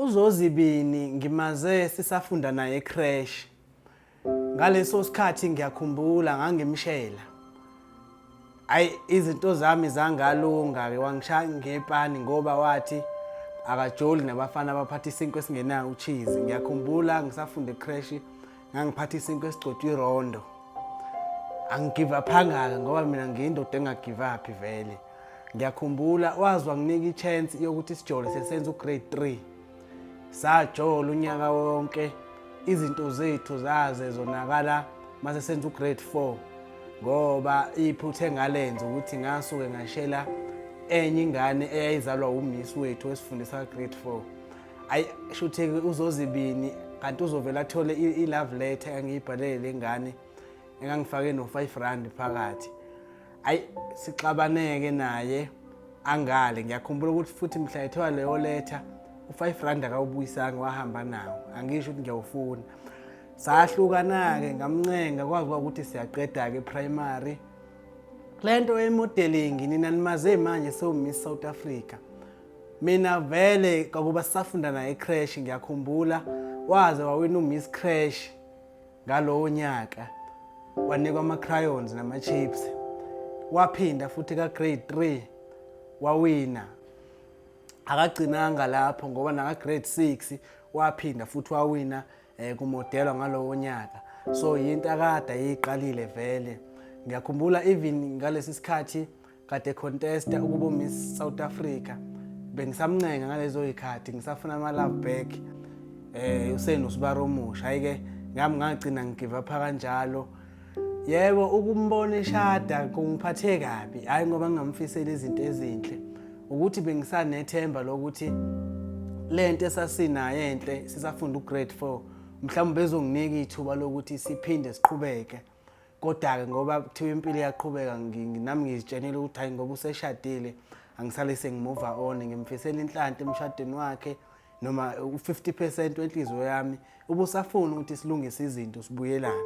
UZozibini ngimaze sisafunda naye ecreche. Ngaleso sikhathi ngiyakhumbula ngangimshela. Ayi, izinto zami zangalunga ke, wangishaya ngepani ngoba wathi akajoli nabafana abaphatha isinkwa esingenawo ucheese. Ngiyakhumbula ngisafunda ecreche ngangiphatha isinkwa esigcotshwa irondo. Angigive up-anga ngoba mina ngiyindoda engagive up vele. Ngiyakhumbula wazi wanginika i-chance yokuthi sijole sesenza ugrade 3. Sajola unyaka wonke, izinto zethu zaze zonakala mase senza ugrade 4 ngoba iphutha engalenza ukuthi ngasuke ngashela enye ingane eyayizalwa umiss wethu esifundisa ka-grade 4. Ayi, shuthi uZozibini kanti uzovela athole i-love letter engiyibhalele le ngane engangifake no-5 rand phakathi. Ayi, sixabaneke naye angale. Ngiyakhumbula ukuthi futhi mhla ethiwa leyo letha u-5 rand akawubuyisanga, wahamba nawo. Angisho ukuthi ngiyawufuna. Sahlukana-ke, ngamncenga kwazi ukuthi siyaqeda-ke primary. Le nto ye-modeling nina nimaze manje sewu-Miss South Africa. Mina vele kwakuba sisafunda naye ecreche, ngiyakhumbula waze wawina uMiss Creche ngalowo nyaka, wanikwa ama-crayons nama-chips. Waphinda futhi ka-grade 3 wawina. Akagcinanga lapho ngoba naka-grade 6 waphinda futhi wawina kumodelwa ngalowo nyaka. So yinto akade ayiqalile vele. Ngiyakhumbula even ngalesi sikhathi kade contesta ukuba Miss South Africa, bengisamncenga ngalezo yikhathi ngisafuna ama love back, usenosibaro omusha. Hayi-ke, ngami ngagcina ngigive up kanjalo. Yebo, ukumbona eshada kungiphathe kabi, hhayi ngoba ngingamfiseli izinto ezinhle, ukuthi bengisanethemba lokuthi le nto esasinayo enhle sisafunda ugrade 4 mhlawumbe bezonginika ithuba lokuthi siphinde siqhubeke. Kodwa-ke ngoba kuthiwa impilo iyaqhubeka, nami ngizitshenile ukuthi hhayi, ngoba useshadile angisale sengimuva on. Ngimfisela inhlanhla emshadweni wakhe, noma u-50% wenhliziyo yami ubusafuna ukuthi silungise izinto, sibuyelane.